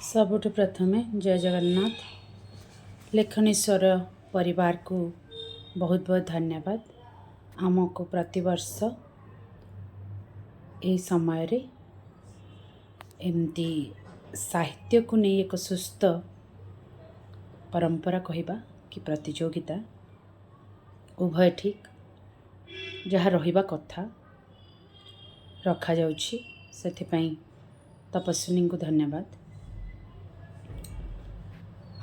ସବୁଠୁ ପ୍ରଥମେ ଜୟ ଜଗନ୍ନାଥ। ଲେଖନୀଶ୍ୱର ପରିବାରକୁ ବହୁତ ବହୁତ ଧନ୍ୟବାଦ। ଆମକୁ ପ୍ରତିବର୍ଷ ଏହି ସମୟରେ ଏମିତି ସାହିତ୍ୟକୁ ନେଇ ଏକ ସୁସ୍ଥ ପରମ୍ପରା କହିବା କି ପ୍ରତିଯୋଗିତା, ଉଭୟ ଠିକ୍, ଯାହା ରହିବା କଥା ରଖାଯାଉଛି, ସେଥିପାଇଁ ତପସ୍ୱିନୀଙ୍କୁ ଧନ୍ୟବାଦ।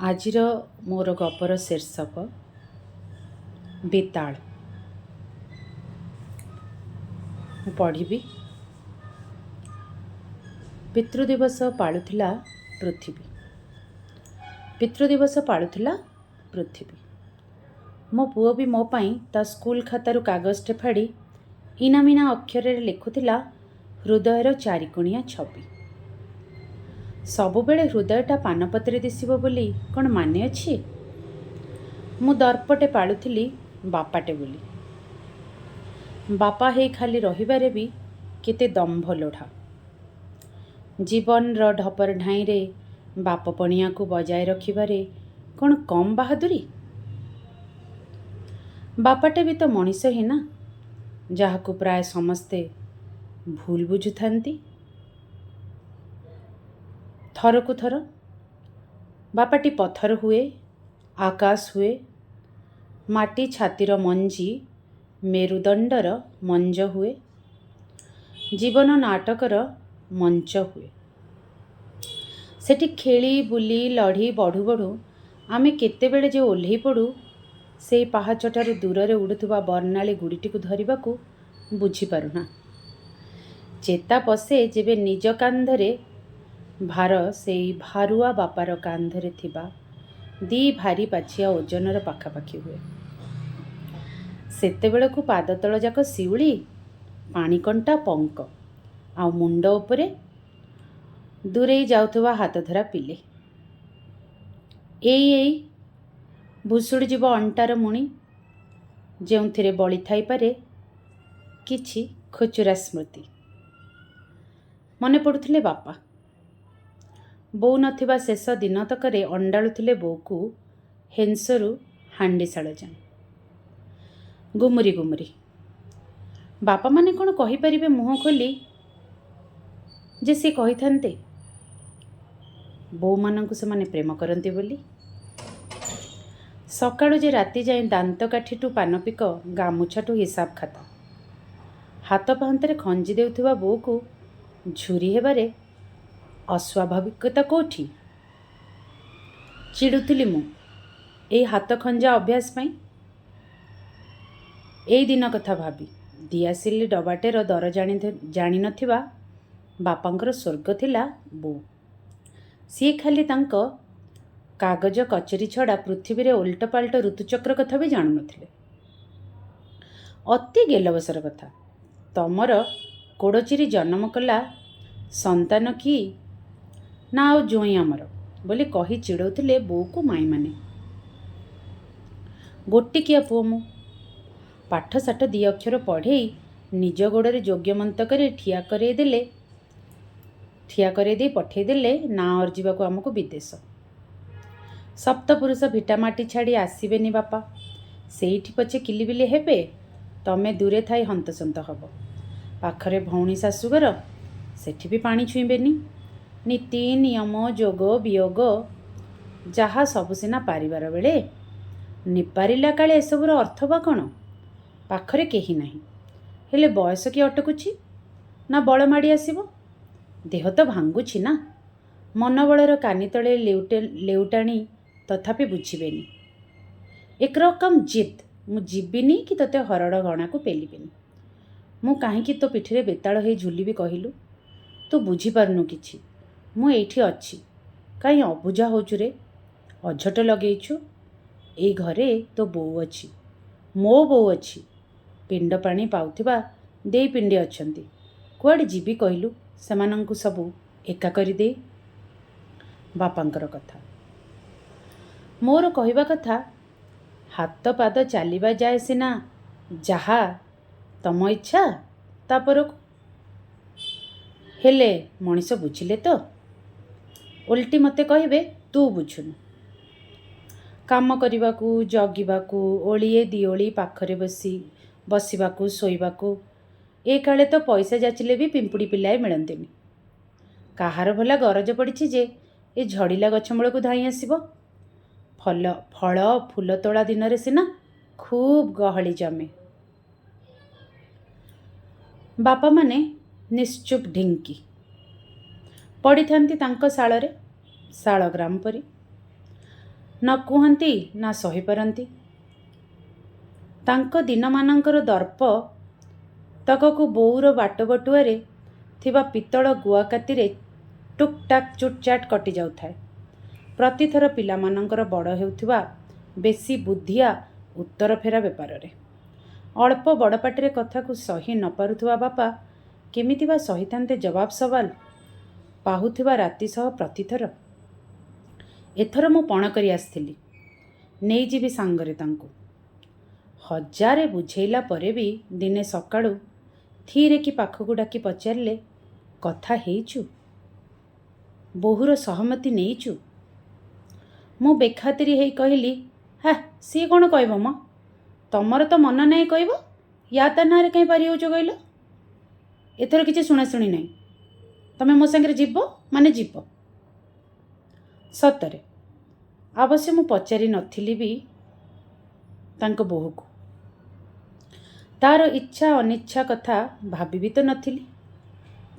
ଆଜିର ମୋର ଗପର ଶୀର୍ଷକ ବେତାଳ। ମୁଁ ପଢ଼ିବି। ପିତୃଦିବସ ପାଳୁଥିଲା ପୃଥିବୀ, ପିତୃଦିବସ ପାଳୁଥିଲା ପୃଥିବୀ। ମୋ ପୁଅ ବି ମୋ ପାଇଁ ତା ସ୍କୁଲ ଖାତାରୁ କାଗଜଟେ ଫାଡ଼ି ଇନାମିନା ଅକ୍ଷରରେ ଲେଖୁଥିଲା ହୃଦୟର ଚାରିକୋଣିଆ ଛବି। ସବୁବେଳେ ହୃଦୟଟା ପାନପତ୍ରେ ଦିଶିବ ବୋଲି କ'ଣ ମାନେ ଅଛି? ମୁଁ ଦର୍ପଟେ ପାଳୁଥିଲି ବାପାଟେ ବୋଲି। ବାପା ହେଇ ଖାଲି ରହିବାରେ ବି କେତେ ଦମ୍ଭ ଲୋଢ଼ା। ଜୀବନର ଢପର ଢାଇଁରେ ବାପ ପଣିଆକୁ ବଜାୟ ରଖିବାରେ କ'ଣ କମ୍ ବାହାଦୁରୀ? ବାପାଟେ ବି ତ ମଣିଷ ହିଁ ନା, ଯାହାକୁ ପ୍ରାୟ ସମସ୍ତେ ଭୁଲ ବୁଝୁଥାନ୍ତି। ଥରକୁ ଥର ବାପାଟି ପଥର ହୁଏ, ଆକାଶ ହୁଏ, ମାଟି ଛାତିର ମଞ୍ଜି ମେରୁଦଣ୍ଡର ମଞ୍ଜ ହୁଏ, ଜୀବନ ନାଟକର ମଞ୍ଚ ହୁଏ। ସେଠି ଖେଳି ବୁଲି ଲଢ଼ି ବଢ଼ୁ ବଢ଼ୁ ଆମେ କେତେବେଳେ ଯେ ଓହ୍ଲେଇ ପଡ଼ୁ ସେଇ ପାହାଚଠାରୁ ଦୂରରେ ଉଡ଼ୁଥିବା ବର୍ଣ୍ଣାଳୀ ଗୁଡ଼ିଟିକୁ ଧରିବାକୁ ବୁଝିପାରୁନା। ଚେତା ପଶେ ଯେବେ ନିଜ କାନ୍ଧରେ ଭାର ସେଇ ଭାରୁଆ ବାପାର କାନ୍ଧରେ ଥିବା ଦି ଭାରି ପାଛିଆ ଓଜନର ପାଖାପାଖି ହୁଏ। ସେତେବେଳକୁ ପାଦତଳ ଯାକ ଶିଉଳି, ପାଣିକଣ୍ଟା, ପଙ୍କ, ଆଉ ମୁଣ୍ଡ ଉପରେ ଦୂରେଇ ଯାଉଥିବା ହାତଧରା ପିଲେ। ଏଇ ଏଇ ଭୁଷୁଡ଼ି ଯିବ ଅଣ୍ଟାର ମୁଣି, ଯେଉଁଥିରେ ବଳି ଥାଇପାରେ କିଛି ଖୁଚୁରା ସ୍ମୃତି। ମନେ ପଡ଼ୁଥିଲେ ବାପା। ବୋଉ ନଥିବା ଶେଷ ଦିନତକରେ ଅଣ୍ଡାଳୁଥିଲେ ବୋଉକୁ ହେଂସରୁ ହାଣ୍ଡିଶାଳ ଯାଏଁ ଗୁମୁରି ଗୁମୁରି। ବାପାମାନେ କ'ଣ କହିପାରିବେ ମୁହଁ ଖୋଲି ଯେ ସେ କହିଥାନ୍ତେ ବୋଉମାନଙ୍କୁ ସେମାନେ ପ୍ରେମ କରନ୍ତି ବୋଲି? ସକାଳୁ ଯେ ରାତି ଯାଏଁ ଦାନ୍ତକାଠିଠୁ ପାନପିକ, ଗାମୁଛାଠୁ ହିସାବ ଖାତା ହାତ ପାହାନ୍ତାରେ ଖଞ୍ଜି ଦେଉଥିବା ବୋଉକୁ ଝୁରି ହେବାରେ ଅସ୍ୱାଭାବିକତା କେଉଁଠି? ଚିଡ଼ୁଥିଲି ମୁଁ ଏଇ ହାତ ଖଞ୍ଜା ଅଭ୍ୟାସ ପାଇଁ। ଏଇ ଦିନ କଥା ଭାବି ଦିଆସିଲି ଡବାଟେର ଦର ଜାଣିନଥିବା ବାପାଙ୍କର ସ୍ୱର୍ଗ ଥିଲା ବୋଉ। ସିଏ ଖାଲି ତାଙ୍କ କାଗଜ କଚେରୀ ଛଡ଼ା ପୃଥିବୀରେ ଓଲଟପାଲଟ ଋତୁଚକ୍ର କଥା ବି ଜାଣୁନଥିଲେ। ଅତି ଗେଲବସର କଥା, ତମର କୋଡ଼ଚିରି ଜନ୍ମ କଲା ସନ୍ତାନ କି ନା ଆଉ ଜୋଇଁ ଆମର ବୋଲି କହି ଚିଡ଼ଉଥିଲେ ବୋଉକୁ ମାଇଁମାନେ। ଗୋଟିକିଆ ପୁଅ ମୁଁ, ପାଠଶାଠ ଦି ଅକ୍ଷର ପଢ଼େଇ ନିଜ ଗୋଡ଼ରେ ଯୋଗ୍ୟମନ୍ତ କରି ଠିଆ କରେଇ ଦେଇ ପଠେଇଦେଲେ ନାଁ ଅର୍ଜିବାକୁ ଆମକୁ ବିଦେଶ। ସପ୍ତପୁରୁଷ ଭିଟାମାଟି ଛାଡ଼ି ଆସିବେନି ବାପା, ସେଇଠି ପଛେ କିଲିବିଲି ହେବେ, ତମେ ଦୂରେ ଥାଇ ହନ୍ତସନ୍ତ ହବ। ପାଖରେ ଭଉଣୀ ଶାଶୁଘର, ସେଠି ବି ପାଣି ଛୁଇଁବେନି। ନୀତି ନିୟମ ଯୋଗ ବିୟୋଗ ଯାହା ସବୁ ସିନା ପାରିବାର ବେଳେ, ନିପାରିଲା କାଳେ ଏସବୁର ଅର୍ଥ ବା କ'ଣ? ପାଖରେ କେହି ନାହିଁ, ହେଲେ ବୟସ କି ଅଟକୁଛି ନା ବଳ ମାଡ଼ି ଆସିବ? ଦେହ ତ ଭାଙ୍ଗୁଛି ନା। ମନବଳର କାନି ତଳେ ଲେଉଟାଣି ତଥାପି ବୁଝିବେନି। ଏକରକମ ଜିଦ୍, ମୁଁ ଯିବିନି କି ତୋତେ ହରଡ଼ ଘଣାକୁ ପେଲିବିନି। ମୁଁ କାହିଁକି ତୋ ପିଠିରେ ବେତାଳ ହେଇ ଝୁଲିବି କହିଲୁ? ତୁ ବୁଝିପାରୁନୁ କିଛି। ମୁଁ ଏଇଠି ଅଛି। କାହିଁ ଅବୁଝା ହେଉଛୁ ରେ? ଅଝଟ ଲଗେଇଛୁ? ଏଇ ଘରେ ତୋ ବୋଉ ଅଛି, ମୋ ବୋଉ ଅଛି, ପିଣ୍ଡ ପାଣି ପାଉଥିବା ଦେଇ ପିଣ୍ଡି ଅଛନ୍ତି। କୁଆଡ଼େ ଯିବି କହିଲୁ ସେମାନଙ୍କୁ ସବୁ ଏକା କରିଦେଇ? ବାପାଙ୍କର କଥା। ମୋର କହିବା କଥା, ହାତ ପାଦ ଚାଲିବା ଯାଏ ସିନା ଯାହା ତମ ଇଚ୍ଛା, ତା ପରକୁ ହେଲେ ମଣିଷ ବୁଝିଲେ ତ। ଓଲଟି ମୋତେ କହିବେ, ତୁ ବୁଝୁନୁ। କାମ କରିବାକୁ, ଜଗିବାକୁ, ଓଳିଏ ଦିଓଳି ପାଖରେ ବସିବାକୁ, ଶୋଇବାକୁ ଏ କାଳେ ତ ପଇସା ଯାଚିଲେ ବି ପିମ୍ପୁଡ଼ି ପିଲାଏ ମିଳନ୍ତିନି। କାହାର ଭଲା ଗରଜ ପଡ଼ିଛି ଯେ ଏ ଝଡ଼ିଲା ଗଛ ମୂଳକୁ ଧାଇଁ ଆସିବ? ଫଳ ଫୁଲ ତୋଳା ଦିନରେ ସିନା ଖୁବ୍ ଗହଳି ଜମେ। ବାପାମାନେ ନିଶ୍ଚୁପ୍ ଢିଙ୍କି ପଡ଼ିଥାନ୍ତି ତାଙ୍କ ଶାଳରେ, ଶାଳଗ୍ରାମ ପରି। ନ କୁହନ୍ତି ନା ସହିପାରନ୍ତି। ତାଙ୍କ ଦିନମାନଙ୍କର ଦର୍ପ ତକକୁ ବୋଉର ବାଟବଟୁଆରେ ଥିବା ପିତ୍ତଳ ଗୁଆକାତିରେ ଟୁକ୍ଟାକ୍ ଚୁଟ୍ଚାଟ୍ କଟି ଯାଉଥାଏ ପ୍ରତିଥର ପିଲାମାନଙ୍କର ବଡ଼ ହେଉଥିବା ବେଶି ବୁଦ୍ଧିଆ ଉତ୍ତର ଫେରା ବେପାରରେ। ଅଳ୍ପ ବଡ଼ ପାଟିରେ କଥାକୁ ସହି ନ ପାରୁଥିବା ବାପା କେମିତି ବା ସହିଥାନ୍ତେ ଜବାବ ସୱାଲ ପାହୁଥିବା ରାତି ସହ ପ୍ରତିଥର? ଏଥର ମୁଁ ପଣ କରି ଆସିଥିଲି, ନେଇଯିବି ସାଙ୍ଗରେ ତାଙ୍କୁ। ହଜାରେ ବୁଝେଇଲା ପରେ ବି ଦିନେ ସକାଳୁ ଥିରେକି ପାଖକୁ ଡାକି ପଚାରିଲେ, କଥା ହେଇଛୁ? ବୋହୂର ସହମତି ନେଇଛୁ? ମୁଁ ବେଖାତିରି ହେଇ କହିଲି, ହେ, ସିଏ କ'ଣ କହିବ ମ? ତମର ତ ମନ ନାହିଁ କହିବ, ୟା ତା ନାଁରେ କାହିଁ ପାରି ହେଉଛ କହିଲ? ଏଥର କିଛି ଶୁଣାଶୁଣି ନାହିଁ, ତମେ ମୋ ସାଙ୍ଗରେ ଯିବ ମାନେ ଯିବ। ସତରେ ଅବଶ୍ୟ ମୁଁ ପଚାରି ନଥିଲି ବି ତାଙ୍କ ବୋହୂକୁ। ତାର ଇଚ୍ଛା ଅନିଚ୍ଛା କଥା ଭାବିବି ତ ନଥିଲି।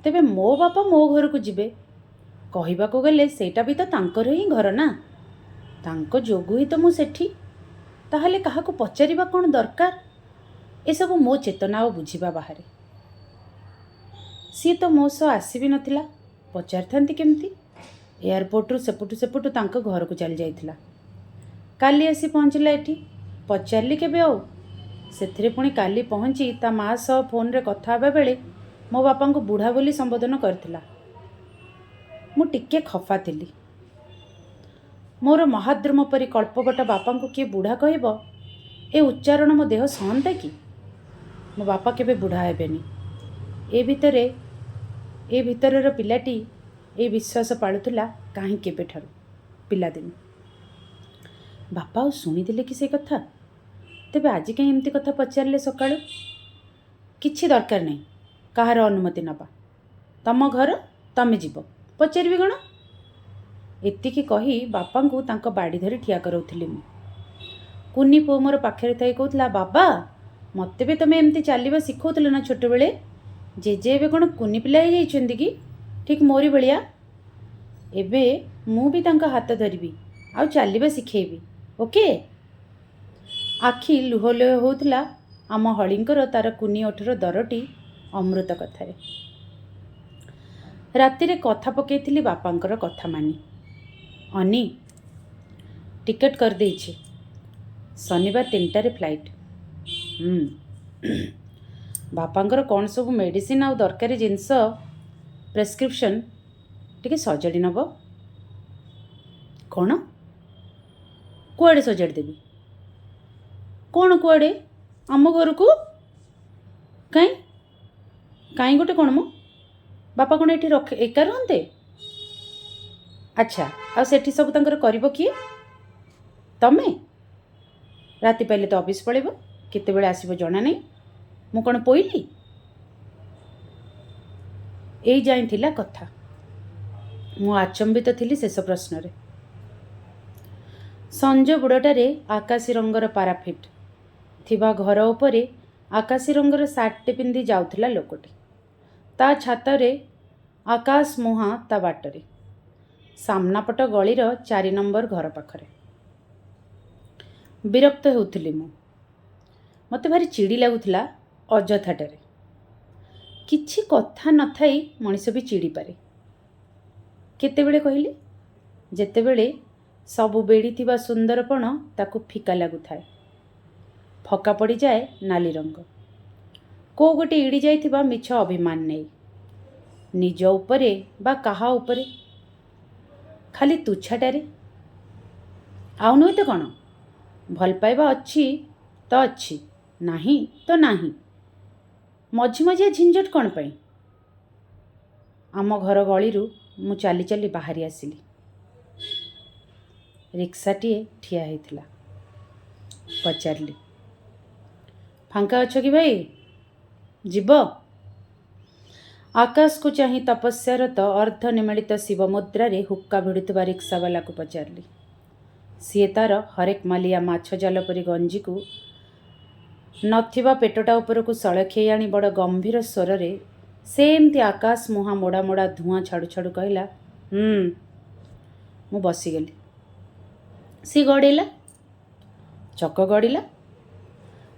ତେବେ ମୋ ବାପା ମୋ ଘରକୁ ଯିବେ, କହିବାକୁ ଗଲେ ସେଇଟା ବି ତ ତାଙ୍କର ହିଁ ଘର ନା, ତାଙ୍କ ଯୋଗୁଁ ହିଁ ତ ମୁଁ ସେଠି। ତାହେଲେ କାହାକୁ ପଚାରିବା କ'ଣ ଦରକାର? ଏସବୁ ମୋ ଚେତନା ଓ ବୁଝିବା ବାହାରେ। ସିଏ ତ ମୋ ସହ ଆସିବି ନଥିଲା, ପଚାରିଥାନ୍ତି କେମିତି? ଏୟାରପୋର୍ଟରୁ ସେପଟୁ ସେପଟୁ ତାଙ୍କ ଘରକୁ ଚାଲି ଯାଇଥିଲା। କାଲି ଆସି ପହଞ୍ଚିଲା ଏଠି। ପଚାରିଲି କେବେ ଆଉ? ସେଥିରେ ପୁଣି କାଲି ପହଞ୍ଚି ତା ମା ସହ ଫୋନ୍ରେ କଥା ହେବା ବେଳେ ମୋ ବାପାଙ୍କୁ ବୁଢ଼ା ବୋଲି ସମ୍ବୋଧନ କରିଥିଲା। ମୁଁ ଟିକେ ଖଫା ଥିଲି। ମୋର ମହାଦ୍ରୁମ ପରି କଳ୍ପବଟ ବାପାଙ୍କୁ କିଏ ବୁଢ଼ା କହିବ? ଏ ଉଚ୍ଚାରଣ ମୋ ଦେହ ସହନ୍ତା କି? ମୋ ବାପା କେବେ ବୁଢ଼ା ହେବେନି। ଏ ଭିତରର ପିଲାଟି ଏ ବିଶ୍ୱାସ ପାଳୁଥିଲା କାହିଁ କେବେଠାରୁ, ପିଲାଦିନୁ। ବାପା ଆଉ ଶୁଣିଦେଲେ କି ସେ କଥା? ତେବେ ଆଜି କାହିଁ ଏମିତି କଥା ପଚାରିଲେ ସକାଳୁ? କିଛି ଦରକାର ନାହିଁ କାହାର ଅନୁମତି ନେବା। ତମ ଘର, ତମେ ଯିବ, ପଚାରିବି କ'ଣ? ଏତିକି କହି ବାପାଙ୍କୁ ତାଙ୍କ ବାଡ଼ି ଧରି ଠିଆ କରାଉଥିଲି ମୁଁ। କୁନି ପୁଅ ମୋର ପାଖରେ ଥାଇ କହୁଥିଲା, ବାବା ମୋତେ ବି ତମେ ଏମିତି ଚାଲିବା ଶିଖଉଥିଲ ନା ଛୋଟବେଳେ? ଜେଜେ ଏବେ କ'ଣ କୁନି ପିଲା ହେଇଯାଇଛନ୍ତି କି? ଠିକ୍ ମୋରି ଭଳିଆ। ଏବେ ମୁଁ ବି ତାଙ୍କ ହାତ ଧରିବି ଆଉ ଚାଲିବା ଶିଖେଇବି, ଓକେ? ଆଖି ଲୁହ ଲୁହ ହେଉଥିଲା ଆମ ହଳିଙ୍କର ତାର କୁନି ଓଠର ଦରଟି ଅମୃତ କଥାରେ। ରାତିରେ କଥା ପକେଇଥିଲି ବାପାଙ୍କର କଥା ମାନି। ଅନି, ଟିକେଟ୍ କରିଦେଇଛି, ଶନିବାର 3ଟାରେ ଫ୍ଲାଇଟ୍। ବାପାଙ୍କର କ'ଣ ସବୁ ମେଡ଼ିସିନ୍ ଆଉ ଦରକାରୀ ଜିନିଷ ପ୍ରେସ୍କ୍ରିପ୍ସନ୍ ଟିକେ ସଜାଡ଼ି ନେବ। କ'ଣ? କୁଆଡ଼େ ସଜାଡ଼ି ଦେବି? କ'ଣ କୁଆଡ଼େ? ଆମ ଘରକୁ? କାଇଁ କାଇଁ ଗୋଟେ କ'ଣ ମ? ବାପା କ'ଣ ଏଠି ଏକା ରୁହନ୍ତେ? ଆଚ୍ଛା, ଆଉ ସେଠି ସବୁ ତାଙ୍କର କରିବ କିଏ? ତମେ? ରାତି ପାଇଲେ ତ ଅଫିସ୍ ପଳେଇବ, କେତେବେଳେ ଆସିବ ଜଣା ନାହିଁ। ମୁଁ କ'ଣ ପୋଇଲି? ଏଇ ଯାଏଁ ଥିଲା କଥା। ମୁଁ ଆଚମ୍ବିତ ଥିଲି ଶେଷ ପ୍ରଶ୍ନରେ। ସଞ୍ଜ ବୁଡ଼ଟାରେ ଆକାଶୀ ରଙ୍ଗର ପାରାଫିଟ୍ ଥିବା ଘର ଉପରେ ଆକାଶୀ ରଙ୍ଗର ସାର୍ଟଟେ ପିନ୍ଧି ଯାଉଥିଲା ଲୋକଟି। ତା ଛାତରେ ଆକାଶ ମୁହାଁ ତା ବାଟରେ, ସାମ୍ନାପଟ ଗଳିର 4 ନମ୍ବର ଘର ପାଖରେ। ବିରକ୍ତ ହେଉଥିଲି ମୁଁ। ମୋତେ ଭାରି ଚିଡ଼ି ଲାଗୁଥିଲା ଅଯଥାଟାରେ। କିଛି କଥା ନଥାଇ ମଣିଷ ବି ଚିଡ଼ିପାରେ। କେତେବେଳେ କହିଲେ? ଯେତେବେଳେ ସବୁ ବେଢ଼ିଥିବା ସୁନ୍ଦରପଣ ତାକୁ ଫିକା ଲାଗୁଥାଏ, ଫକା ପଡ଼ିଯାଏ ନାଲି ରଙ୍ଗ, କୋଉ ଗୋଟେ ଇଡ଼ି ଯାଇଥିବା ମିଛ ଅଭିମାନ ନେଇ, ନିଜ ଉପରେ ବା କାହା ଉପରେ, ଖାଲି ତୁଚ୍ଛାଟାରେ। ଆଉ ନୁହେଁ ତ କ'ଣ? ଭଲ ପାଇବା ଅଛି ତ ଅଛି, ନାହିଁ ତ ନାହିଁ। ମଝି ମଝିଆ ଝିଞ୍ଝଟ କ'ଣ ପାଇଁ? ଆମ ଘର ଗଳିରୁ ମୁଁ ଚାଲି ଚାଲି ବାହାରି ଆସିଲି। ରିକ୍ସାଟିଏ ଠିଆ ହେଇଥିଲା। ପଚାରିଲି, ଫାଙ୍କା ଅଛ କି ଭାଇ, ଯିବ? ଆକାଶକୁ ଚାହିଁ ତପସ୍ୟାରତ ଅର୍ଦ୍ଧନିମୀଳିତ ଶିବ ମୁଦ୍ରାରେ ହୁକ୍କା ଭିଡ଼ୁଥିବା ରିକ୍ସାବାଲାକୁ ପଚାରିଲି। ସିଏ ତାର ହରେକ ମାଲିଆ ମାଛ ଜାଲ ପରି ଗଞ୍ଜିକୁ ନଥିବା ପେଟଟା ଉପରକୁ ସଳଖେଇ ଆଣି ବଡ଼ ଗମ୍ଭୀର ସ୍ୱରରେ ସେମିତି ଆକାଶ ମୁହାଁ ମୋଡ଼ା ମୋଡ଼ା ଧୂଆଁ ଛାଡ଼ୁ ଛାଡ଼ୁ କହିଲା, ମୁଁ ବସିଗଲି। ସିଏ ଗଡ଼େଇଲା, ଚକ ଗଡ଼ିଲା।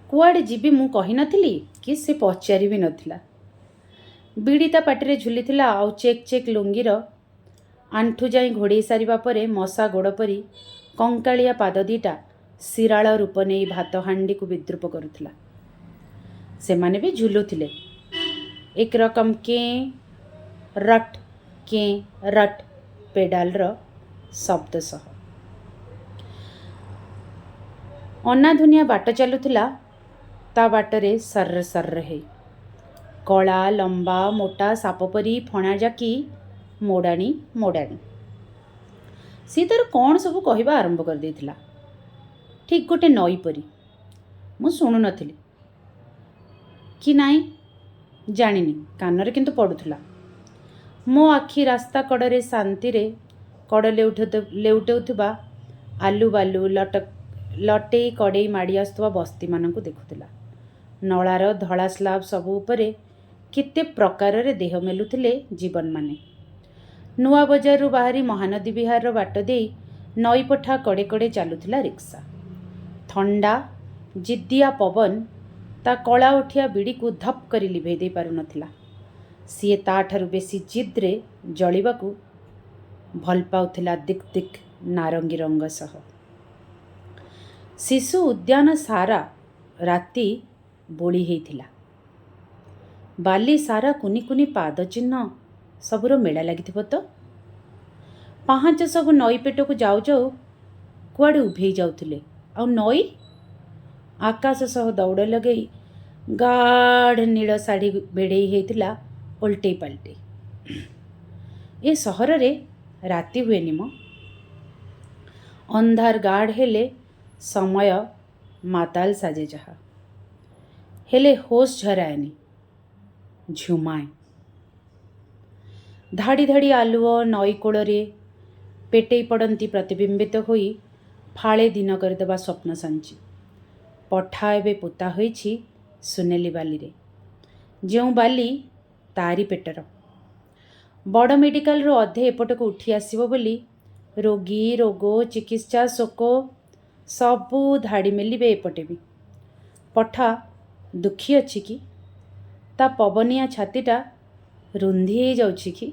କୁଆଡ଼େ ଯିବି ମୁଁ କହିନଥିଲି କି ସେ ପଚାରି ବି ନଥିଲା। ବିଡ଼ି ତା ପାଟିରେ ଝୁଲିଥିଲା ଆଉ ଚେକ୍ ଚେକ୍ ଲୁଙ୍ଗିର ଆଣ୍ଠୁ ଯାଇ ଘୋଡ଼େଇ ସାରିବା ପରେ ମଶା ଗୋଡ଼ ପରି କଙ୍କାଳିଆ ପାଦ ଦିଟା ଶିରାଳ ରୂପ ନେଇ ଭାତ ହାଣ୍ଡିକୁ ବିଦ୍ରୂପ କରୁଥିଲା। ସେମାନେ ବି ଝୁଲୁଥିଲେ ଏକ ରକମ କେଁ ରଟ୍ କେଁ ରଟ୍ ପେଡାଲର ଶବ୍ଦ ସହ। ଅନାଧୁନିଆ ବାଟ ଚାଲୁଥିଲା ତା ବାଟରେ ସର୍ର ସର୍ର ହେଇ। କଳା ଲମ୍ବା ମୋଟା ସାପ ପରି ଫଣା ଜାକି ମୋଡ଼ାଣି ମୋଡ଼ାଣି। ସିଏ ତାର କ'ଣ ସବୁ କହିବା ଆରମ୍ଭ କରିଦେଇଥିଲା, ଠିକ୍ ଗୋଟେ ନଈ ପରି। ମୁଁ ଶୁଣୁନଥିଲି କି ନାଇଁ ଜାଣିନି, କାନରେ କିନ୍ତୁ ପଡ଼ୁଥିଲା। ମୋ ଆଖି ରାସ୍ତା କଡ଼ରେ ଶାନ୍ତିରେ କଡ଼ ଲେଉଟଉଥିବା ଆଲୁ ବାଲୁ ଲଟେଇ କଡ଼େଇ ମାଡ଼ି ଆସୁଥିବା ବସ୍ତିମାନଙ୍କୁ ଦେଖୁଥିଲା। ନଳାର ଧଳା ସ୍ଲାବ୍ ସବୁ ଉପରେ କେତେ ପ୍ରକାରରେ ଦେହ ମେଲୁଥିଲେ ଜୀବନମାନେ। ନୂଆ ବଜାରରୁ ବାହାରି ମହାନଦୀ ବିହାରର ବାଟ ଦେଇ ନଈପଠା କଡ଼େ କଡ଼େ ଚାଲୁଥିଲା ରିକ୍ସା। ଥଣ୍ଡା ଜିଦ୍ଦିଆ ପବନ ତା କଳା ଉଠିଆ ବିଡ଼ିକୁ ଧପ୍ କରି ଲିଭେଇ ଦେଇ ପାରୁନଥିଲା। ସିଏ ତାଠାରୁ ବେଶୀ ଜିଦ୍ରେ ଜଳିବାକୁ ଭଲ ପାଉଥିଲା ଦିକ୍ ଦିକ୍ ନାରଙ୍ଗୀ ରଙ୍ଗ ସହ। ଶିଶୁ ଉଦ୍ୟାନ ସାରା ରାତି ବୋଳି ହେଇଥିଲା। ବାଲି ସାରା କୁନି କୁନି ପାଦ ଚିହ୍ନ ସବୁର ମେଳା ଲାଗିଥିବ ତ। ପାହାଞ୍ଚ ସବୁ ନଈ ପେଟକୁ ଯାଉ ଯାଉ କୁଆଡ଼େ ଉଭେଇ ଯାଉଥିଲେ। ଆଉ ନଈ ଆକାଶ ସହ ଦୌଡ଼ ଲଗେଇ ଗାଢ଼ ନୀଳ ଶାଢ଼ୀ ବେଢ଼େଇ ହେଇଥିଲା ଓଲଟେଇ ପାଲଟେଇ। ଏ ସହରରେ ରାତି ହୁଏନି ମ। ଅନ୍ଧାର ଗାଢ଼ ହେଲେ ସମୟ ମାତାଲ ସାଜେ ଯାହା, ହେଲେ ହୋସ୍ ଝରାଏନି, ଝୁମାଏ। ଧାଡ଼ି ଧାଡ଼ି ଆଲୁଅ ନଈ କୂଳରେ ପେଟେଇ ପଡ଼ନ୍ତି ପ୍ରତିବିମ୍ବିତ ହୋଇ ଫାଳେ ଦିନ କରିଦେବା ସ୍ୱପ୍ନ ସଞ୍ଚି। ପଠା ଏବେ ପୋତା ହୋଇଛି ସୁନେଲି ବାଲିରେ, ଯେଉଁ ବାଲି ତାରି ପେଟର। ବଡ଼ ମେଡ଼ିକାଲରୁ ଅଧେ ଏପଟକୁ ଉଠି ଆସିବ ବୋଲି ରୋଗୀ, ରୋଗ, ଚିକିତ୍ସା, ଶୋକ ସବୁ ଧାଡ଼ି ମେଲିବେ ଏପଟେ ବି। ପଠା ଦୁଃଖୀ ଅଛି କି? ତା ପବନିଆ ଛାତିଟା ରୁନ୍ଧି ହେଇଯାଉଛି କି?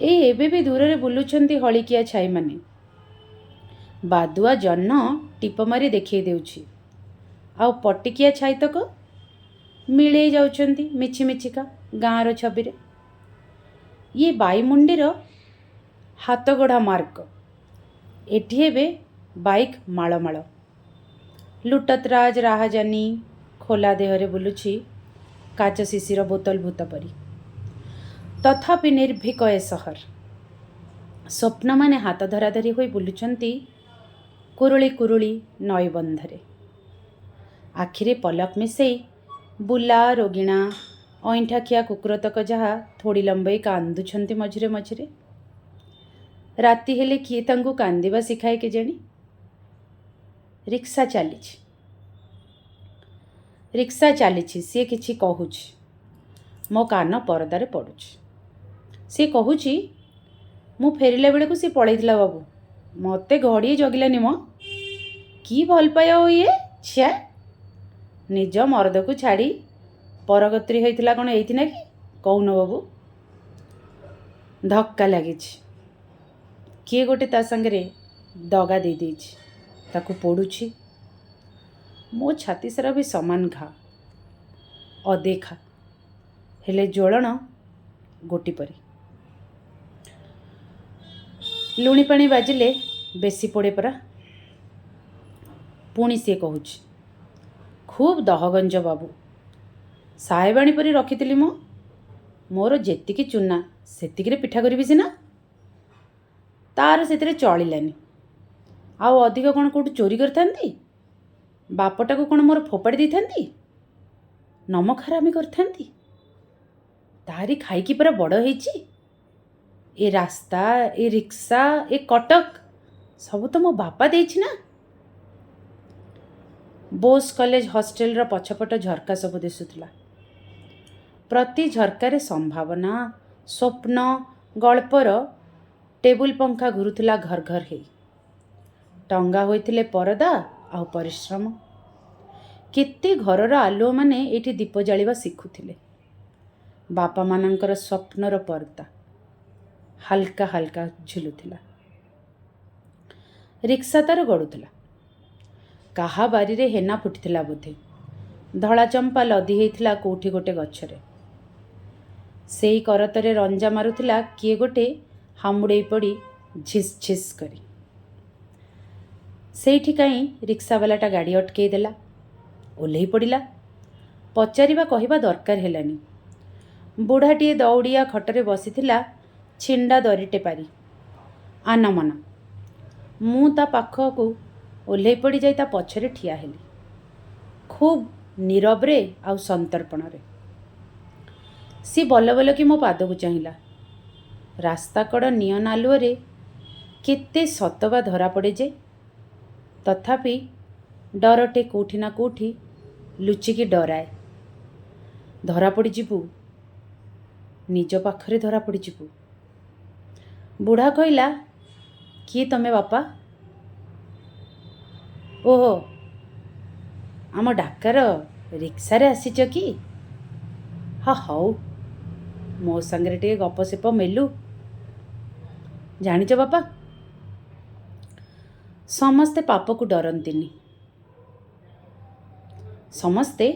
ଏଇ ଏବେ ବି ଦୂରରେ ବୁଲୁଛନ୍ତି ହଳିକିଆ ଛାଇମାନେ। ବାଦୁଆ ଜହ୍ନ ଟିପ ମାରି ଦେଖେଇ ଦେଉଛି। ଆଉ ପଟିକିଆ ଛାଇତକ ମିଳେଇ ଯାଉଛନ୍ତି ମିଛି ମିଛିକା ଗାଁର ଛବିରେ। ଇଏ ବାଇମୁଣ୍ଡିର ହାତଗଢ଼ା ମାର୍ଗ। ଏଠି ଏବେ ବାଇକ୍ ମାଳମାଳ। ଲୁଟତରାଜ ରାହାଜାନି ଖୋଲା ଦେହରେ ବୁଲୁଛି କାଚ ଶିଶିର ବୋତଲ ଭୂତ ପରି। ତଥାପି ନିର୍ଭୀକ ଏ ସହର। ସ୍ୱପ୍ନମାନେ ହାତ ଧରାଧରି ହୋଇ ବୁଲୁଛନ୍ତି କୁରୁଳି କୁରୁଳି ନଈବନ୍ଧରେ। ଆଖିରେ ପଲକ ମିଶେଇ ବୁଲା ରୋଗିଣା ଅଇଁଠାଖିଆ କୁକୁରତକ ଯାହା ଥୋଡ଼ି ଲମ୍ବେଇ କାନ୍ଦୁଛନ୍ତି ମଝିରେ ମଝିରେ। ରାତି ହେଲେ କିଏ ତାଙ୍କୁ କାନ୍ଦିବା ଶିଖାଏ କେଜାଣି? ରିକ୍ସା ଚାଲିଛି, ରିକ୍ସା ଚାଲିଛି। ସିଏ କିଛି କହୁଛି, ମୋ କାନ ପରଦାରେ ପଡ଼ୁଛି। ସିଏ କହୁଛି, ମୁଁ ଫେରିଲା ବେଳକୁ ସିଏ ପଳେଇଥିଲା ବାବୁ, ମୋତେ ଘଡ଼ିଏ ଜଗିଲାନି ମ। କି ଭଲ ପାଇବା ଇଏ, ଛ୍ୟା! ନିଜ ମରଦକୁ ଛାଡ଼ି ପରଗତ୍ରୀ ହେଇଥିଲା କ'ଣ ଏଇଥି ନାକି? କହୁନ ବାବୁ। ଧକ୍କା ଲାଗିଛି, କିଏ ଗୋଟେ ତା ସାଙ୍ଗରେ ଦଗା ଦେଇଦେଇଛି, ତାକୁ ପୋଡ଼ୁଛି। ମୋ ଛାତି ସାରା ବି ସମାନ ଘା, ଅଦେଖା, ହେଲେ ଜ୍ୱଳନ ଗୋଟି ପରି। ଲୁଣି ପାଣି ବାଜିଲେ ବେଶୀ ପୋଡ଼େ ପରା। ପୁଣି ସିଏ କହୁଛି, ଖୁବ୍ ଦହଗଞ୍ଜ ବାବୁ, ସାହେବାଣୀ ପରି ରଖିଥିଲି ମୁଁ। ମୋର ଯେତିକି ଚୁନା ସେତିକିରେ ପିଠା କରିବି ସିନା, ତାର ସେଥିରେ ଚଳିଲାନି। ଆଉ ଅଧିକ କ'ଣ କେଉଁଠୁ ଚୋରି କରିଥାନ୍ତି? ବାପଟାକୁ କ'ଣ ମୋର ଫୋପାଡ଼ି ଦେଇଥାନ୍ତି? ନମକ ହାରାମି କରିଥାନ୍ତି? ତାରି ଖାଇକି ପରା ବଡ଼ ହେଇଛି। ଏ ରାସ୍ତା, ଏ ରିକ୍ସା, ଏ କଟକ ସବୁ ତ ମୋ ବାପା ଦେଇଛି ନା। ବୋଷ କଲେଜ ହଷ୍ଟେଲର ପଛପଟ ଝରକା ସବୁ ଦିଶୁଥିଲା। ପ୍ରତି ଝରକାରେ ସମ୍ଭାବନା, ସ୍ୱପ୍ନ, ଗଳ୍ପର ଟେବୁଲ ପଙ୍ଖା ଘୁରୁଥିଲା ଘର ଘର ହେଇ। ଟଙ୍ଗା ହୋଇଥିଲେ ପରଦା ଆଉ ପରିଶ୍ରମ। କେତେ ଘରର ଆଲୁଅମାନେ ଏଇଠି ଦୀପ ଜାଳିବା ଶିଖୁଥିଲେ। ବାପାମାନଙ୍କର ସ୍ୱପ୍ନର ପରଦା ହାଲକା ହାଲକା ଝୁଲୁଥିଲା। ରିକ୍ସା ତାର ଗଡ଼ୁଥିଲା। କାହା ବାରିରେ ହେନା ଫୁଟିଥିଲା ବୋଧେ। ଧଳା ଚମ୍ପା ଲଦି ହେଇଥିଲା କେଉଁଠି ଗୋଟେ ଗଛରେ। ସେଇ କରତରେ ରଞ୍ଜା ମାରୁଥିଲା କିଏ ଗୋଟେ ହାମୁଡ଼େଇ ପଡ଼ି ଝିସ୍ ଝିସ୍ କରି। ସେଇଠି କାହିଁ ରିକ୍ସାବାଲାଟା ଗାଡ଼ି ଅଟକେଇ ଦେଲା, ଓହ୍ଲେଇ ପଡ଼ିଲା। ପଚାରିବା କହିବା ଦରକାର ହେଲାନି। ବୁଢ଼ାଟିଏ ଦଉଡ଼ିଆ ଖଟରେ ବସିଥିଲା ଛିଣ୍ଡା ଦରିଟେ ପାରି, ଆନମନା। ମୁଁ ତା ପାଖକୁ ଓହ୍ଲେଇ ପଡ଼ି ଯାଇ ତା ପଛରେ ଠିଆ ହେଲି, ଖୁବ୍ ନୀରବରେ ଆଉ ସନ୍ତର୍ପଣରେ। ସିଏ ବଲବଲକି ମୋ ପାଦକୁ ଚାହିଁଲା। ରାସ୍ତାକଡ଼ ନିଅନ ଆଲୁଅରେ କେତେ ସତ ବା ଧରା ପଡ଼େ ଯେ! ତଥାପି ଡରଟେ କେଉଁଠି ନା କେଉଁଠି ଲୁଚିକି ଡରାଏ। ଧରା ପଡ଼ିଯିବୁ, ନିଜ ପାଖରେ ଧରା ପଡ଼ିଯିବୁ। ବୁଢ଼ା କହିଲା, କିଏ ତମେ ବାପା? ଓହୋ, ଆମ ଡାକାର ରିକ୍ସାରେ ଆସିଛ କି? ହଁ ହଉ, ମୋ ସାଙ୍ଗରେ ଟିକେ ଗପସପ ମେଲୁ। ଜାଣିଛ ବାପା, ସମସ୍ତେ ପାପକୁ ଡରନ୍ତିନି। ସମସ୍ତେ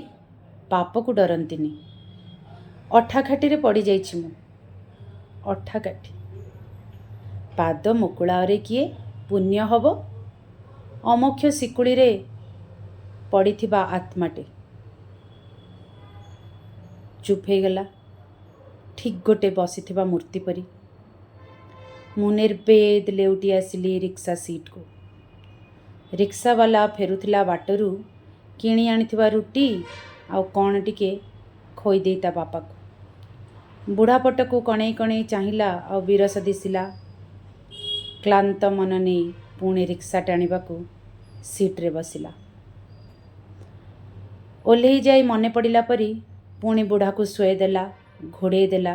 ପାପକୁ ଡରନ୍ତିନି। ଅଠାକାଠିରେ ପଡ଼ିଯାଇଛି ମୁଁ। ଅଠାକାଠି। ପାଦ ମୁକୁଳାଅରେ କିଏ ପୁଣ୍ୟ ହବ? ଅମୋକ୍ଷ ଶିକୁଳିରେ ପଡ଼ିଥିବା ଆତ୍ମାଟେ। ଚୁପ୍ ହେଇଗଲା, ଠିକ୍ ଗୋଟେ ବସିଥିବା ମୂର୍ତ୍ତି ପରି। ମୁଁ ନିର୍ବେଦ ଲେଉଟି ଆସିଲି ରିକ୍ସା ସିଟ୍କୁ। ରିକ୍ସାବାଲା ଫେରୁଥିଲା ବାଟରୁ କିଣି ଆଣିଥିବା ରୁଟି ଆଉ କ'ଣ ଟିକେ ଖୋଇଦେଇ ତା ବାପାକୁ। ବୁଢ଼ା ପଟକୁ କଣେଇ କଣେଇ ଚାହିଁଲା ଆଉ ବିରସ ଦିଶିଲା। କ୍ଳାନ୍ତ ମନ ନେଇ ପୁଣି ରିକ୍ସା ଟାଣିବାକୁ ସିଟ୍ରେ ବସିଲା। ଓହ୍ଲେଇ ଯାଇ ମନେ ପଡ଼ିଲା ପରି ପୁଣି ବୁଢ଼ାକୁ ଶୁଆଇ ଦେଲା, ଘୋଡ଼େଇ ଦେଲା।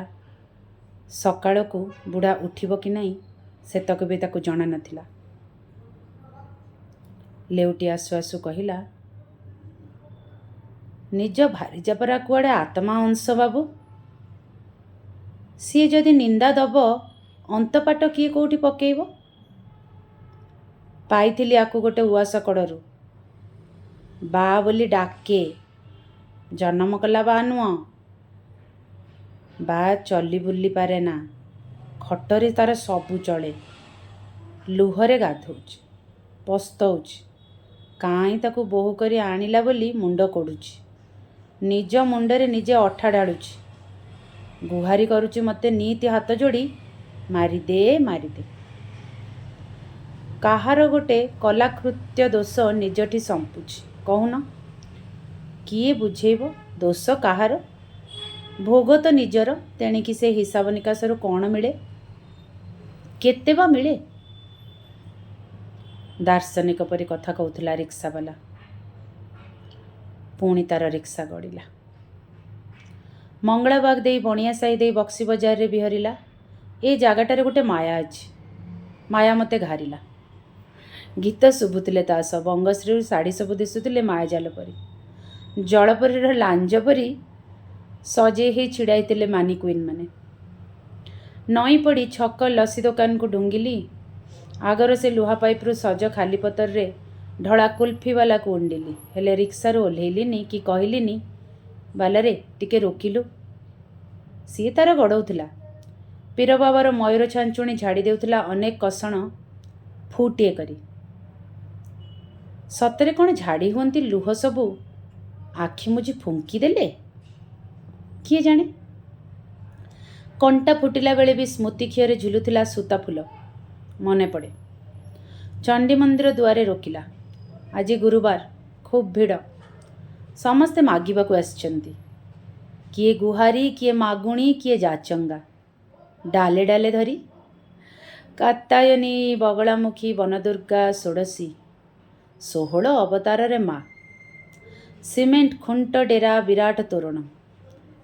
ସକାଳକୁ ବୁଢ଼ା ଉଠିବ କି ନାହିଁ ସେତକ ବି ତାକୁ ଜଣା ନଥିଲା। ଲେଉଟି ଆସୁ ଆସୁ କହିଲା, ନିଜ ଭାରିଜା ପରା କୁଆଡ଼େ ଆତ୍ମା ଅଂଶ ବାବୁ। ସିଏ ଯଦି ନିନ୍ଦା ଦବ, ଅନ୍ତପାଟ କିଏ କେଉଁଠି ପକେଇବ? ପାଇଥିଲି ଆକୁ ଗୋଟେ ଉଆସ କଡ଼ରୁ। ବା ବୋଲି ଡାକେ, ଜନମ କଲା ବା ନୁହଁ। ବା ଚଲି ବୁଲି ପାରେ ନା, ଖଟରେ ତାର ସବୁ ଚଳେ। ଲୁହରେ ଗାଧୋଉଛି, ପସ୍ତଉଛି। କାହିଁ ତାକୁ ବୋହୂ କରି ଆଣିଲା ବୋଲି ମୁଣ୍ଡ କୋଡ଼ୁଛି। ନିଜ ମୁଣ୍ଡରେ ନିଜେ ଅଠା ଢାଳୁଛି। ଗୁହାରି କରୁଛି ମୋତେ ନିତି ହାତ ଯୋଡ଼ି, ମାରିଦେ ମାରିଦେ। କାହାର ଗୋଟେ କଲାକୃତ୍ୟ ଦୋଷ ନିଜଠି ସମ୍ପୁଛି କହୁନ? କିଏ ବୁଝେଇବ ଦୋଷ କାହାର? ଭୋଗ ତ ନିଜର, ତେଣିକି ସେ ହିସାବ ନିକାଶରୁ କ'ଣ ମିଳେ? କେତେ ବା ମିଳେ? ଦାର୍ଶନିକ ପରି କଥା କହୁଥିଲା ରିକ୍ସାବାଲା। ପୁଣି ତାର ରିକ୍ସା ଗଡ଼ିଲା। ମଙ୍ଗଳାବାଗ ଦେଇ ବଣିଆ ସାହି ଦେଇ ବକ୍ସି ବଜାରରେ ବିହରିଲା। ଏ ଜାଗାଟାରେ ଗୋଟେ ମାୟା ଅଛି। ମାୟା ମୋତେ ଘାରିଲା। ଗୀତ ଶୁଭୁଥିଲେ ତା ସହ, ବଙ୍ଗଶ୍ରୀରୁ ଶାଢ଼ୀ ସବୁ ଦିଶୁଥିଲେ ମାୟାଜାଲ ପରି। ଜଳପରୀର ଲାଞ୍ଜ ପରି ସଜେଇ ହେଇ ଛିଡ଼ା ହେଇଥିଲେ ମାନି କୁଇନ୍ ମାନେ। ନଇଁ ପଡ଼ି ଛକ ଲସି ଦୋକାନକୁ ଡୁଙ୍ଗିଲି। ଆଗର ସେ ଲୁହା ପାଇପ୍ରୁ ସଜ ଖାଲି ପତରରେ ଢଳା କୁଲ୍ଫିବାଲାକୁ ଉଣ୍ଡିଲି। ହେଲେ ରିକ୍ସାରୁ ଓହ୍ଲେଇଲିନି କି କହିଲିନି, ବାଲାରେ ଟିକେ ରୋକିଲୁ। ସିଏ ତାର ଗଡ଼ଉଥିଲା। ପୀରବାବାର ମୟୂର ଛାଞ୍ଚୁଣି ଝାଡ଼ି ଦେଉଥିଲା ଅନେକ କଷଣ ଫୁଟିଏ କରି। ସତରେ କ'ଣ ଝାଡ଼ି ହୁଅନ୍ତି ଲୁହ ସବୁ ଆଖି ମୁଜି ଫୁଙ୍କିଦେଲେ? କିଏ ଜାଣେ? କଣ୍ଟା ଫୁଟିଲା ବେଳେ ବି ସ୍ମୃତି ଖିଅରେ ଝୁଲୁଥିଲା ସୂତା ଫୁଲ। ମନେ ପଡ଼େ, ଚଣ୍ଡୀ ମନ୍ଦିର ଦୁଆରେ ରୋକିଲା। ଆଜି ଗୁରୁବାର, ଖୁବ୍ ଭିଡ଼। ସମସ୍ତେ ମାଗିବାକୁ ଆସିଛନ୍ତି। କିଏ ଗୁହାରି, କିଏ ମାଗୁଣି, କିଏ ଯାଚଙ୍ଗା, ଡାଲେ ଡାଲେ ଧରି। କାତ୍ୟାୟନୀ, ବଗଳାମୁଖୀ, ବନଦୁର୍ଗା, ଷୋଡ଼ଶୀ, 16 ଅବତାରରେ ମା। ସିମେଣ୍ଟ ଖୁଣ୍ଟ ଡେରା ବିରାଟ ତୋରଣ।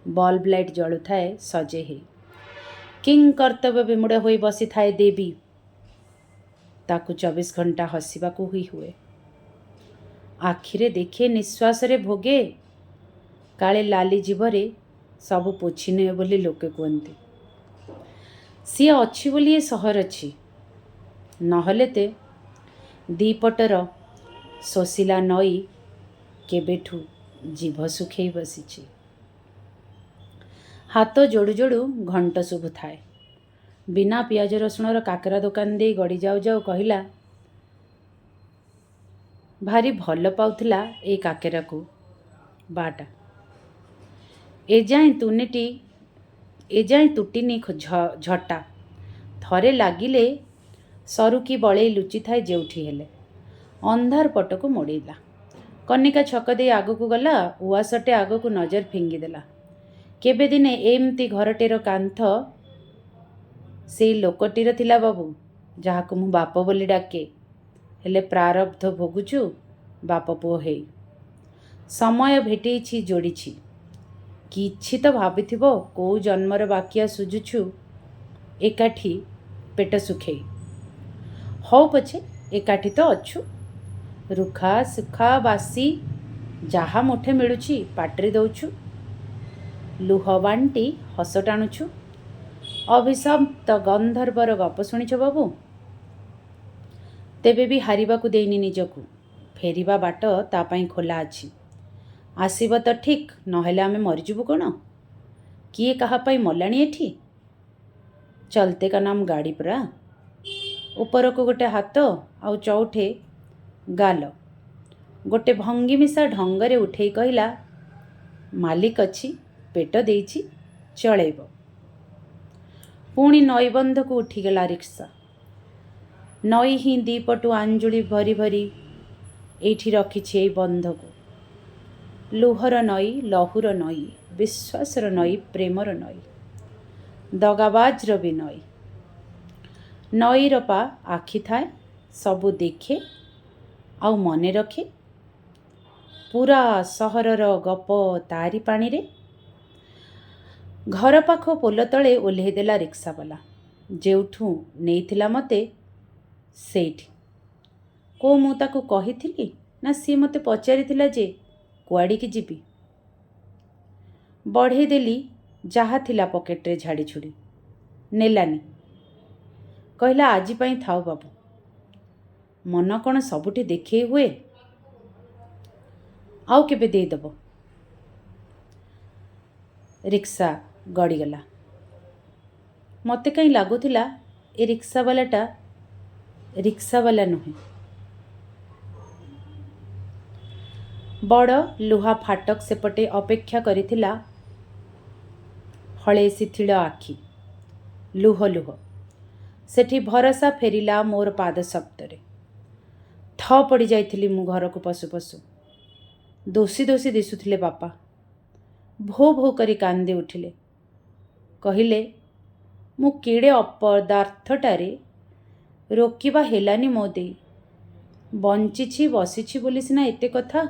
ବଲ୍ବ ଲାଇଟ୍ ଜଳୁଥାଏ ସଜେଇ ହେଇ। କିଂକର୍ତ୍ତବ୍ୟ ବିମୂଢ଼ ହୋଇ ବସିଥାଏ ଦେବୀ। ତାକୁ 24 ଘଣ୍ଟା ହସିବାକୁ ହିଁ ହୁଏ। ଆଖିରେ ଦେଖେ, ନିଶ୍ୱାସରେ ଭୋଗେ, କାଳେ ଲାଲି ଜିଭରେ ସବୁ ପୋଛିନିଏ ବୋଲି ଲୋକେ କୁହନ୍ତି। ସିଏ ଅଛି ବୋଲି ଏ ସହର ଅଛି। ନହେଲେ ତେ ଦିପଟର ଶୋଷିଲା ନଈ କେବେଠୁ ଜିଭ ଶୁଖେଇ ବସିଛି। ହାତ ଯୋଡ଼ୁ ଯୋଡ଼ୁ ଘଣ୍ଟ ଶୁଭୁଥାଏ। ବିନା ପିଆଜ ରସୁଣର କାକରା ଦୋକାନ ଦେଇ ଗଡ଼ି ଯାଉ ଯାଉ କହିଲା, ଭାରି ଭଲ ପାଉଥିଲା ଏଇ କାକେରାକୁ ବାଟା। ଏଯାଏଁ ତୁଟିନି ଝଟା। ଥରେ ଲାଗିଲେ ସରୁ କି ବଳେଇ ଲୁଚିଥାଏ ଯେଉଁଠି ହେଲେ। ଅନ୍ଧାର ପଟକୁ ମୋଡ଼ିଲା। କନିକା ଛକ ଦେଇ ଆଗକୁ ଗଲା। ଉଆସଟେ ଆଗକୁ ନଜର ଫିଙ୍ଗିଦେଲା। କେବେ ଦିନେ ଏମିତି ଘରଟିର କାନ୍ଥ ସେଇ ଲୋକଟିର ଥିଲା ବାବୁ, ଯାହାକୁ ମୁଁ ବାପ ବୋଲି ଡାକେ। ହେଲେ ପ୍ରାରବ୍ଧ ଭୋଗୁଛୁ ବାପ ପୁଅ ହେଇ। ସମୟ ଭେଟେଇଛି, ଯୋଡ଼ିଛି। କିଛି ତ ଭାବିଥିବ, କୋଉ ଜନ୍ମର ବାକିଆ ସୁଝୁଛୁ ଏକାଠି ପେଟ ଶୁଖେଇ। ହଉ ପଛେ, ଏକାଠି ତ ଅଛୁ। ରୁଖା ସୁଖା ବାସି ଯାହା ମୁଠେ ମିଳୁଛି ପାଟିରେ ଦଉଛୁ। ଲୁହ ବାଣ୍ଟି ହସ ଟାଣୁଛୁ। ଅଭିଶପ୍ତ ଗନ୍ଧର୍ବର ଗପ ଶୁଣିଛ ବାବୁ? ତେବେ ବି ହାରିବାକୁ ଦେଇନି ନିଜକୁ। ଫେରିବା ବାଟ ତା ପାଇଁ ଖୋଲା ଅଛି। ଆସିବ ତ ଠିକ୍, ନହେଲେ ଆମେ ମରିଯିବୁ କ'ଣ? କିଏ କାହା ପାଇଁ ମଲାଣି ଏଠି? ଚଲତେ କା ନାମ ଗାଡ଼ି ପରା। ଉପରକୁ ଗୋଟେ ହାତ ଆଉ ଚଉଠେ ଗାଲ ଗୋଟେ ଭଙ୍ଗି ମିଶା ଢଙ୍ଗରେ ଉଠେଇ କହିଲା, ମାଲିକ ଅଛି, ପେଟ ଦେଇଛି, ଚଳେଇବ। ପୁଣି ନଈବନ୍ଧକୁ ଉଠିଗଲା ରିକ୍ସା। ନଈ ହିଁ ଦିପଟୁ ଆଞ୍ଜୁଳି ଭରି ଭରି ଏଇଠି ରଖିଛି ଏଇ ବନ୍ଧକୁ। ଲୁହର ନଈ, ଲହୁର ନଈ, ବିଶ୍ୱାସର ନଈ, ପ୍ରେମର ନଈ, ଦଗାବାଜର ବି ନଈ। ନଈର ପା ଆଖି ଥାଏ, ସବୁ ଦେଖେ ଆଉ ମନେ ରଖେ। ପୁରା ସହରର ଗପ ତାରି ପାଣିରେ। ଘର ପାଖ ପୋଲ ତଳେ ଓହ୍ଲେଇ ଦେଲା ରିକ୍ସାବାଲା। ଯେଉଁଠୁ ନେଇଥିଲା ମୋତେ ସେଇଠି। କୋଉ ମୁଁ ତାକୁ କହିଥିଲି ନା ସିଏ ମୋତେ ପଚାରିଥିଲା ଯେ କୁଆଡ଼ିକି ଯିବି। ବଢ଼େଇ ଦେଲି ଯାହା ଥିଲା ପକେଟରେ ଝାଡ଼ିଝୁଡ଼ି। ନେଲାନି। କହିଲା, ଆଜି ପାଇଁ ଥାଉ ବାବୁ। ମନ କ'ଣ ସବୁଠି ଦେଖେଇ ହୁଏ? ଆଉ କେବେ ଦେଇଦେବ। ରିକ୍ସା ଗଡ଼ିଗଲା। ମୋତେ କାହିଁ ଲାଗୁଥିଲା ଏ ରିକ୍ସାବାଲାଟା ରିକ୍ସାବାଲା ନୁହେଁ। ବଡ଼ ଲୁହା ଫାଟକ ସେପଟେ ଅପେକ୍ଷା କରିଥିଲା ହଳେ ଶିଥିଳ ଆଖି, ଲୁହ ଲୁହ। ସେଠି ଭରସା ଫେରିଲା ମୋର ପାଦ ଶବ୍ଦରେ। ଥ ପଡ଼ିଯାଇଥିଲି ମୁଁ ଘରକୁ ପଶୁ ପଶୁ। ଦୋଷୀ ଦୋଷୀ ଦିଶୁଥିଲେ ବାପା। ଭୋ ଭୋ କରି କାନ୍ଦି ଉଠିଲେ। କହିଲେ, ମୁଁ କେଡ଼େ ଅପଦାର୍ଥଟାରେ, ରୋକିବା ହେଲାନି ମୋ ଦେଇ। ବଞ୍ଚିଛି ବସିଛି ବୋଲି ସିନା ଏତେ କଥା।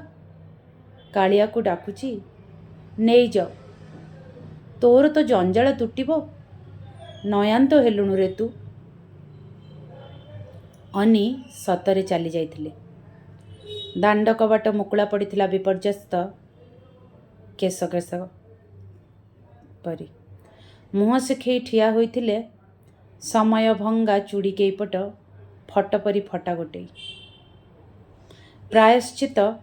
କାଳିଆକୁ ଡାକୁଛି, ନେଇଯାଅ, ତୋର ତ ଜଞ୍ଜାଳ ତୁଟିବ। ନୟାନ୍ତ ହେଲୁଣୁ ରେ ତୁ। ଅନି ସତରେ ଚାଲି ଯାଇଥିଲେ। ଦାଣ୍ଡ କବାଟ ମୁକୁଳା ପଡ଼ିଥିଲା ବିପର୍ଯ୍ୟସ୍ତ କେଶ କେଶ ପରି। ମୁହଁ ଶୁଖେଇ ଠିଆ ହୋଇଥିଲେ ସମୟ ଭଙ୍ଗା ଚୁଡ଼ି କେଇପଟ ଫଟ ପରି ଫଟା ଗୋଟେଇ। ପ୍ରାୟଶ୍ଚିତ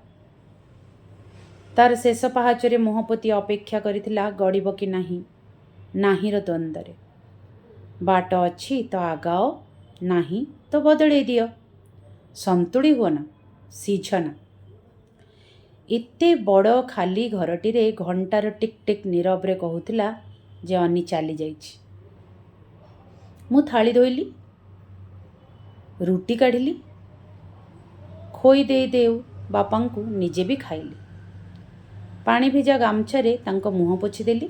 ତାର ଶେଷ ପାହାଚରେ ମୁହଁ ପୋତି ଅପେକ୍ଷା କରିଥିଲା ଗଡ଼ିବ କି ନାହିଁ ନାହିଁର ଦ୍ୱନ୍ଦ୍ୱରେ। ବାଟ ଅଛି ତ ଆଗାଅ, ନାହିଁ ତ ବଦଳେଇ ଦିଅ। ସନ୍ତୁଳି ହୁଅନା, ସିଝନା। ଏତେ ବଡ଼ ଖାଲି ଘରଟିରେ ଘଣ୍ଟାର ଟିକ୍ ଟିକ୍ ନୀରବରେ କହୁଥିଲା ଯେ ଅନି ଚାଲିଯାଇଛି। ମୁଁ ଥାଳି ଧୋଇଲି, ରୁଟି କାଢ଼ିଲି, ଖୋଇ ଦେଇ ଦେଉ ବାପାଙ୍କୁ ନିଜେ ବି ଖାଇଲି। ପାଣି ଭିଜା ଗାମୁଛାରେ ତାଙ୍କ ମୁହଁ ପୋଛିଦେଲି।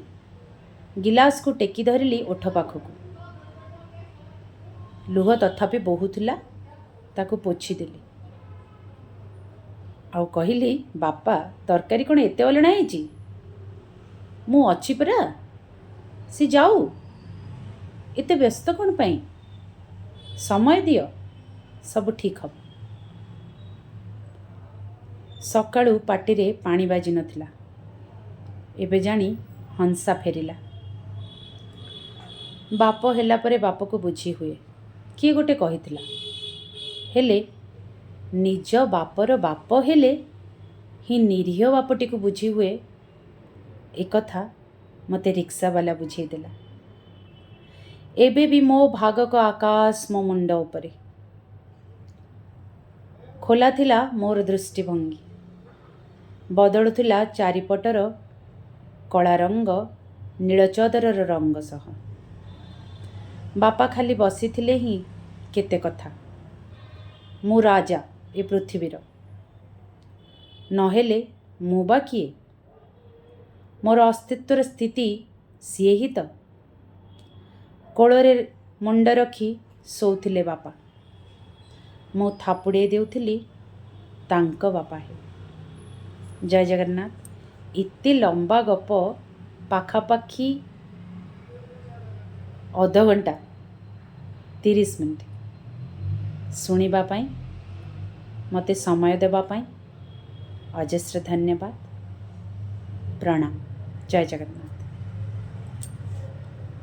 ଗିଲାସକୁ ଟେକି ଧରିଲି ଓଠ ପାଖକୁ। ଲୁହ ତଥାପି ବୋହୁଥିଲା, ତାକୁ ପୋଛିଦେଲି। ଆଉ କହିଲି, ବାପା, ତରକାରୀ କ'ଣ ଏତେ ଅଲଣା ହେଇଛି? ମୁଁ ଅଛି ପରା। ସେ ଯାଉ, ଏତେ ବ୍ୟସ୍ତ କ'ଣ ପାଇଁ? ସମୟ ଦିଅ, ସବୁ ଠିକ୍ ହେବ। ସକାଳୁ ପାଟିରେ ପାଣି ବାଜି ନଥିଲା। ଏବେ ଜାଣି ହଂସା ଫେରିଲା। ବାପ ହେଲା ପରେ ବାପକୁ ବୁଝି ହୁଏ, କିଏ ଗୋଟେ କହିଥିଲା। ହେଲେ ନିଜ ବାପର ବାପ ହେଲେ ହିଁ ନିରୀହ ବାପଟିକୁ ବୁଝି ହୁଏ, ଏକଥା ମୋତେ ରିକ୍ସାବାଲା ବୁଝେଇଦେଲା। ଏବେ ବି ମୋ ଭାଗକ ଆକାଶ ମୋ ମୁଣ୍ଡ ଉପରେ। ଖୋଲା ଥିଲା ମୋର ଦୃଷ୍ଟିଭଙ୍ଗୀ। ବଦଳୁଥିଲା ଚାରିପଟର କଳା ରଙ୍ଗ ନୀଳ ଚଦରର ରଙ୍ଗ ସହ। ବାପା ଖାଲି ବସିଥିଲେ ହିଁ କେତେ କଥା। ମୁଁ ରାଜା ଏ ପୃଥିବୀର, ନହେଲେ ମୁଁ ବା କିଏ? ମୋର ଅସ୍ତିତ୍ୱର ସ୍ଥିତି ସିଏ ହିଁ ତ। କୋଳରେ ମୁଣ୍ଡ ରଖି ଶୋଉଥିଲେ ବାପା। ମୁଁ ଥାପୁଡ଼େଇ ଦେଉଥିଲି ତାଙ୍କ ବାପା ହେ। ଜୟ ଜଗନ୍ନାଥ। ଏତେ ଲମ୍ବା ଗପ, ପାଖାପାଖି ଅଧଘଣ୍ଟା 30 ମିନିଟ୍, ଶୁଣିବା ପାଇଁ, ମୋତେ ସମୟ ଦେବା ପାଇଁ ଅଜସ୍ର ଧନ୍ୟବାଦ। ପ୍ରଣାମ। ଜୟ ଜଗନ୍ନାଥ।